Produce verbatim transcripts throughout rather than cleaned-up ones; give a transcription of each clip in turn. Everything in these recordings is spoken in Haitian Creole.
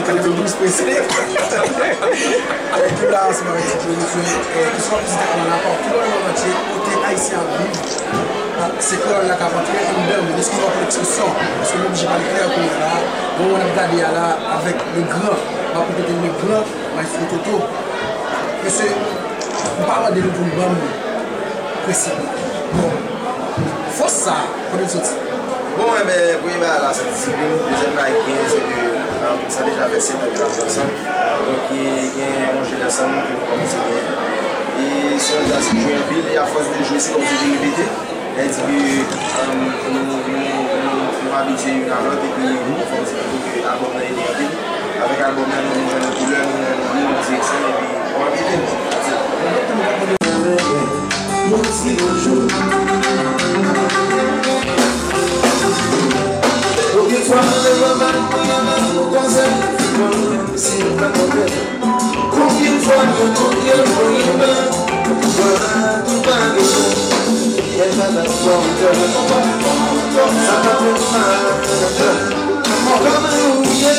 Vis-prezidan. Epi la, ansanm avèk ti pwodiksyon, eh, ki swa vizite kreyòl la, patou nan lemonn antye, kote Ayisyen ap viv, se kreyòl la k ap antre anndan nou. Eskize mwa pou ekspresyon, paske m oblije pale klè kounye a la. Bon, n ap gade a la avèk le grand, m ap repete le grand, Maestro Toto. Mesye, m pa mande nou pou n ban m prensip. Bon, fòs sa, kote l soti? Bon, enben, premye bagay la, se disiplin. Dezyèm bagay ki genyen, se ke, um, sa deja fè sèt an ke n ap jwe ansanm. Donk, gen yon jwèt ansanm ke nou kòmanse genyen. E se yon jwèt ki jwe anpil, e afòs de jwe, se kòmsi de repete. Sa vle di ke, um, nou, nou, nou, nou abitye youn a lòt, epi nou fè yon ti pito ke albòm nan ede anpil. Avèk albòm nan, nou vin jwenn yon koulè, nou jwenn yon direksyon, epi nou abitye. Yon ti bonjou. Konbyen fwa mwen leve maten, mwen leve pou kòze, mwen menm si mwen pa konprann. Konbyen fwa mwen konbyen mwen renmen, mwen tou pa gen chan. Yè m pa t ap fè w kè, sa pa fè m mal. Kòman ou ye?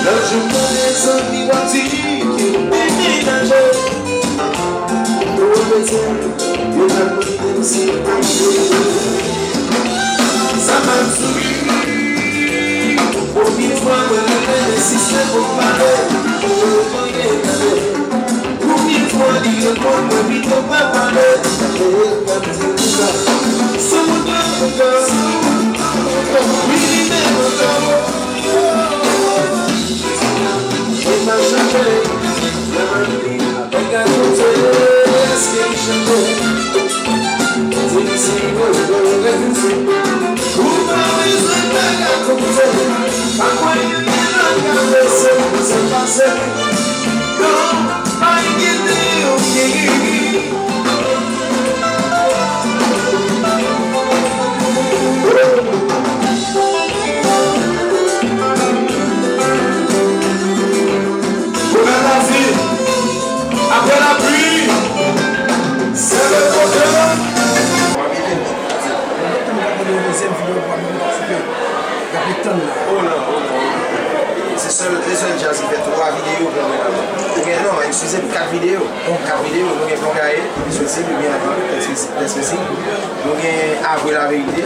Lòt jou m tande zanmi w ap di ke w demenaje. Ou rete, yo t ap mande m si m t ap vle. Sa pa m souri. Konbyen fwa mwen rele l ensiste pou m pale, pou l pa anyen tande. Konbyen fwa li reponn mwen pito pa pale, e l t ap di m sa. Sou moto ankò, wi, li menm ankò. E m ap chanje, m ap anvi. Gade kote, èske m chanje? Di m si mwen vle rete. Ou pa bezwen pa gade kote. Pa kwè yon moun ap gade se mwen se pase. Non, pa enkyete w, yeah. Pou bèl lavi, apre lapli, se le bonè. Mwen gentan m ap mande yon dezyèm videyo pou ap vin patisipe. Y ap ret tann la. Oh non, oh non, oh non. Se sèl, se sèl djaz ki fè twa videyo pou mwen la. Ou gen, non, eskize m, kat videyo. Kat videyo, nou gen Plon Gaye, Misye Sid, oubyen Lès Mesi. Nou gen Avwe Laverite.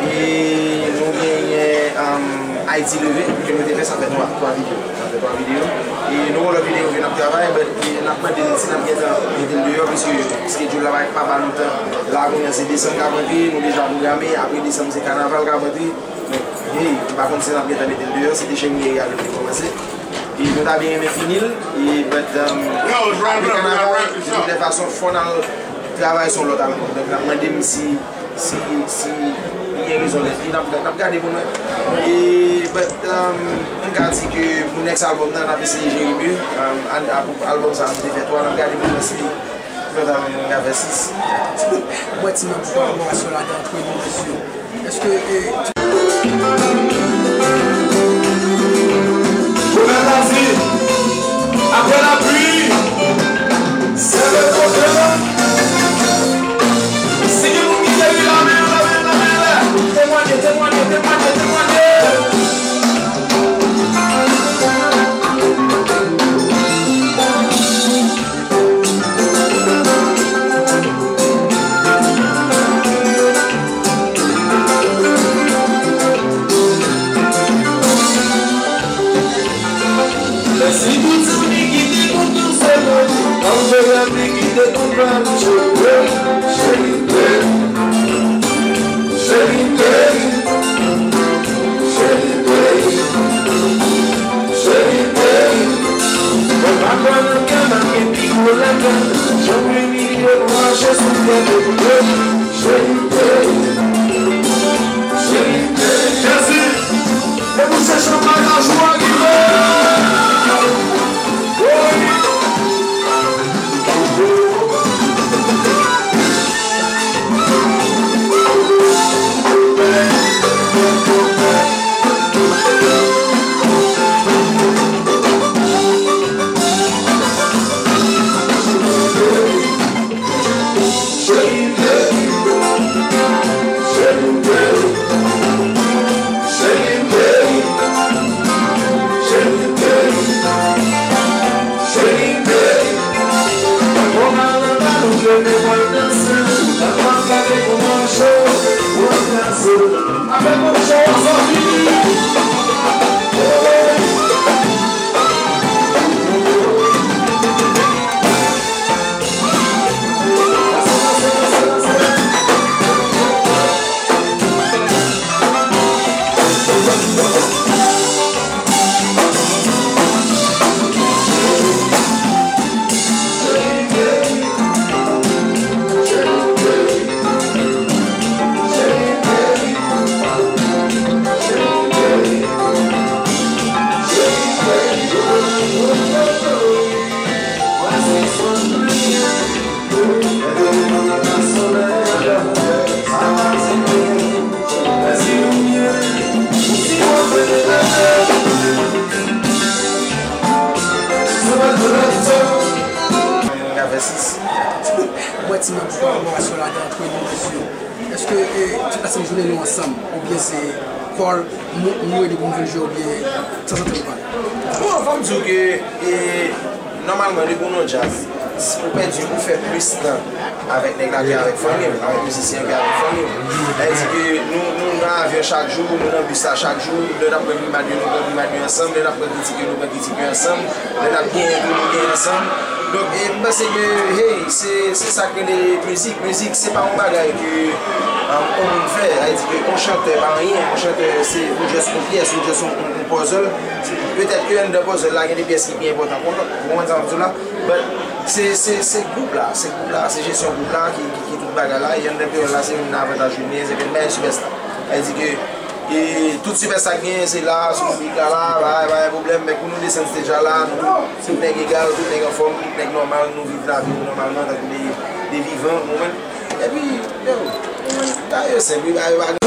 E nou genyen, um, Ayiti Leve, ke nou te fè, sa fè twa, twa videyo. Sa fè twa videyo. E nou gen lòt videyo ke n ap travay, but, e n ap mande si n ap gentan mete l deyò, piske schedule la pa, pa ba nou tan. La kounye a se desanm k ap rantre, nou deja pwograme, apre desanm se kanaval k ap rantre. Donk, hey, m pa konn si n ap gentan mete l deyò, se te Cheri Meri avè l te kòmanse. E nou ta byen renmen fini l, e, but, um, apre kanaval, de tout lè fason, fò n al travay sou lòt albòm. Donk, n ap mande m si Si, si li gen rezon lè di, n ap, n ap gade pou n wè. E, but, um, m ka di ke pou next album nan, n ap eseye jere mye. Um, an, a, pou album sa, nou te fè twa, n ap gade pou n wè si lòt album nan ka fè sis. Mwen ti mwen pou kolaborasyon la antre nou mesye. Èske, e, Pou bèl lavi, apre lapli, se le bonè. Si gen moun ki te ri, lave yo, lave yo, lave yo anlè. Temwanye, temwanye, temwanye, temwanye. Mèsi tout zanmi ki te konn danse mwen, anvè zanmi ki te konn pa m cheri, cheri, cheri, cheri, cheri, cheri, mwen pa kwè nan kè m ap gen pi gwo lakè, jan m imilye m rache sou tèt ou. Cheri, cheri, cheri, Jezi, debouche chanpay la, jou a rive. Mwen ti mwen pou kolaborasyon la antre nou mesye. Èske eh, tout la se jounen nou ansanm oubyen se kòl nou nou rele pou nou vin jwe oubyen tanzantan nou pale? Bon, fò m di w ke eh, nòmalman depi w nan djaz, ou pèdi ou fè plis tan avèk nèg la ke avèk fanmi w, avèk mizisyen an ke avèk fanmi w. Sa vle di ke nou nou nan avyon chak jou, nou nan bis la chak jou, lè n ap pran grimad yo, nou pran grimad yo ansanm, lè n ap pran kritik yo, nou pran kritik yo ansanm, lè n ap genyen tou, nou genyen ansanm. Donk, e, m panse ke, hey, se se sa k rele mizik. Mizik, se pa yon bagay ke um, yon moun fè. Sa vle di ke yon chantè pa anyen, yon chantè se ou just yon pyès, ou just yon, yon, yon puzzle. Petèt ke anndan puzzle la, gen de pyès ki pi enpòtan. Ou konprann sa m ap di w la? But se se se gwoup la, se gwoup la, se jesyon gwoup la ki ki ki tout bagay la, e anndan kreyòl la se youn nan avantaj yo genyen, se ke n pa gen sipèsta. Sa vle di ke e tout sipèsta k genyen se la, sou piblik la la, pa pa gen pwoblèm, men kou nou desann stage la la, nou tout nèg egal, tout nèg anfòm, tout nèg nòmal, nou viv lavi nou nòmalman tankou de de vivan, ou konprann? Epi, yo, ou konprann? Bagay yo senp wi, bagay yo pa gen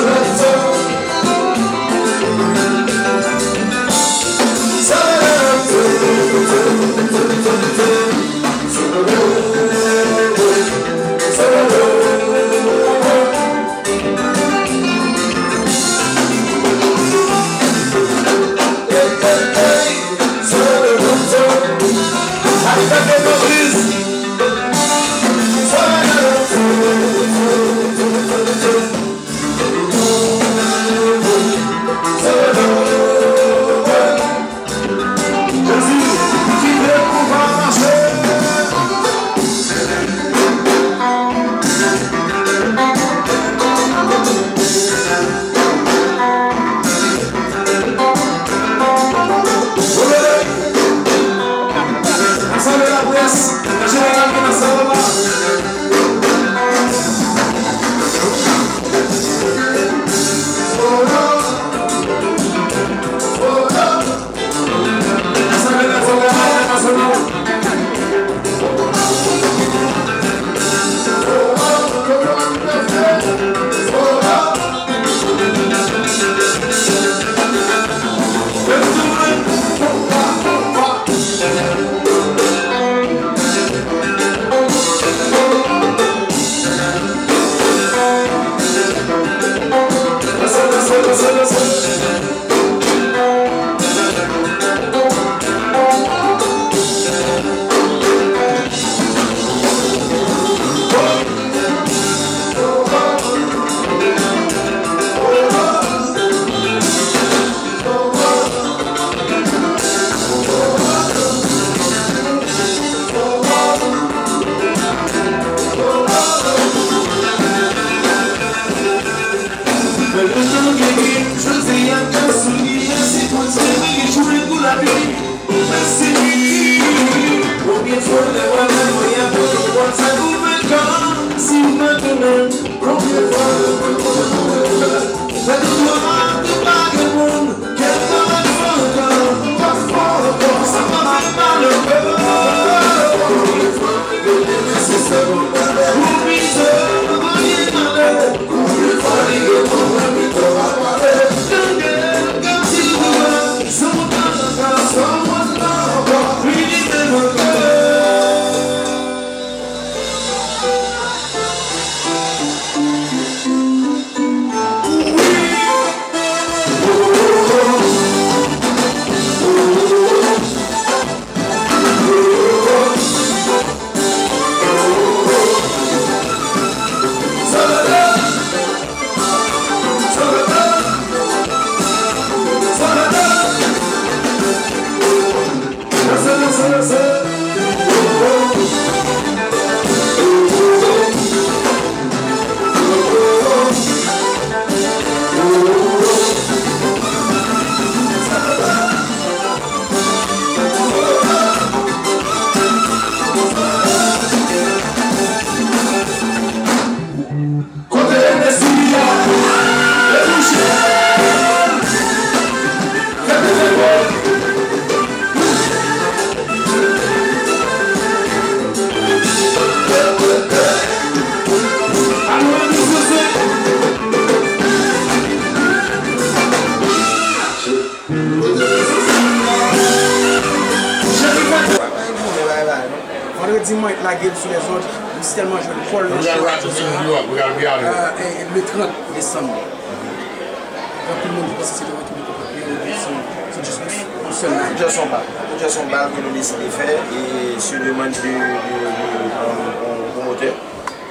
Vandredi, mwen lage l sou lèzòd, m tèlman jwenn kòl nan chen. We gotta wrap this up. We gotta be out of here. Euh, e, e, le trant desanm. Gen anpil moun ki panse se devan ki mwen konprann yo, se, se jis yon, yon sèl nèg. Just yon bal. Just yon bal ke nou deside fè, e sou demann de, de, de, um, yon pwomotè.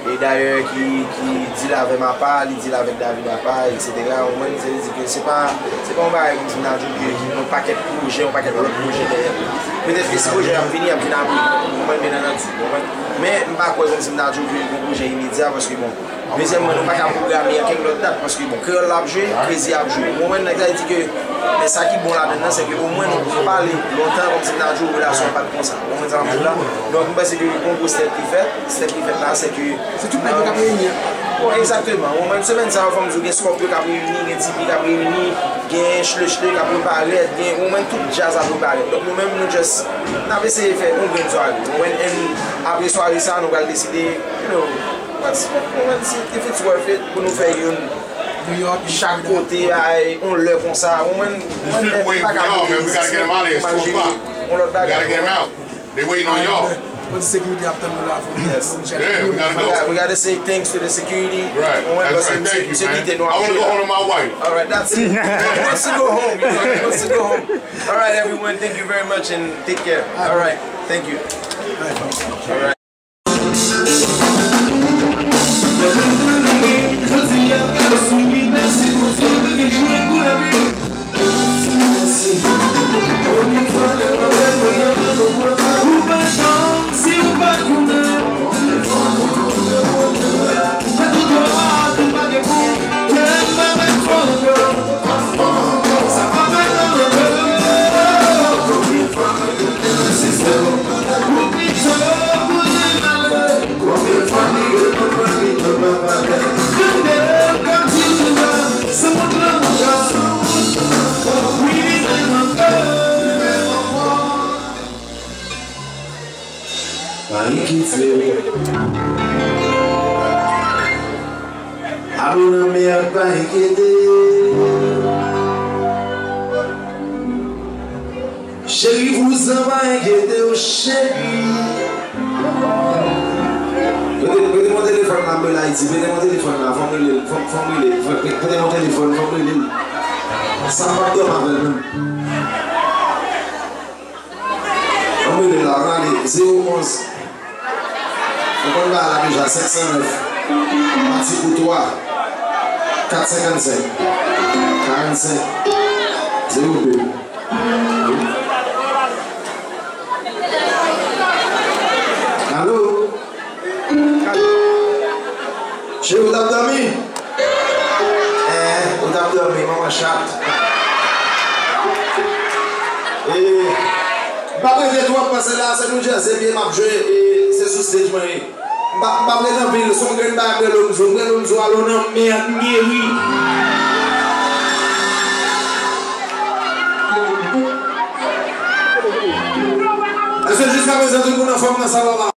E dayè ki, ki deal avè m apa, li deal avèk David apa, etsetera. Ou konprann, sa vle di ke se pa, se pa yon bagay kòmsi m ta di w ke gen yon pakèt pwojè, yon pakèt lòt pwojè dèyè. Petèt ke si pwojè a ap vini, y ap vin apre. Ou konprann, byen antandi, ou konprann? Men m pa kwè kòmsi m ta di w ke gen pwojè imedya, paske bon, dezyèmman, nou pa ka pwograme ankenn lòt dat, paske bon, Kreyòl la ap jwe, Krezi ap jwe. Ou konprann, nèg sa di ke, men sa ki bon ladann nan, se ke omwen nou pale lontan, kòmsi m ta di w, relasyon an pa t konsa. Ou konprann sa m ap di w la? Donk, m panse ke gon gwo stèp ki fèt, stèp ki fèt la, se ke Se tout nèg yo k ap reyini an. Bon, egzakteman. Ou konprann, semèn sa yo, fò m di w, gen Scorpio k ap reyini, gen T P k ap reyini, gen Chle Chle k ap reparèt, gen, ou konprann, tout djaz ap reparèt. Donk, nou menm, nou just, n ap eseye fè yon grenn sware. Ou konprann, and apre sware sa, nou pral deside, you know, what's, ou konprann, si if it's worth it, pou nou fè youn chak kote, ay, yon lè konsa. Ou konprann, ou konprann, men pa ka bloke rizis, men pou m al jere yon lòt bagay. They waiting on y'all. Kote sekirite ap tann nou la, fò nou, yes, fò nou tcheke. Yeah, we gotta go. We gotta, we gotta say thanks to the security. Right. That's right. Thank you, man. Sekirite nou ap jere. I wanna go home to my wife. All right, that's it. He wants to go home. You know, he wants to go home. All right, everyone, thank you very much and take care. All right, thank you. All right. Pa enkyete w. Alo nan men an, pa enkyete w. Cheri vouzan, pa enkyete w, cheri. Prete, prete mwen telefòn la, m rele Ayiti. Prete mwen telefòn la, fò m rele l, fò, fò m rele l. Prete, prete mwen telefòn, fò m rele l. Sa m p ap dòmi avè l menm. Ann rele l la, ann ale, zewo onz. Ou konn bagay la deja, senk san nèf. Pati pou twa. Kat senkannsenk. Karannsenk. Zewo de. Alo? Cheri, ou t ap dòmi? Eh, ou t ap dòmi, manman chat. E, m p ap rete twòp, paske la, se New Jersey, epi m ap jwe, e, se sou stage mwen ye. M p ap, m p ap rete anpil, se yon grenn bagay m rele Lonzo, m rele Lonzo, alo nan mèd, m geri. Èske jiskaprezan tout moun anfòm nan sa w ap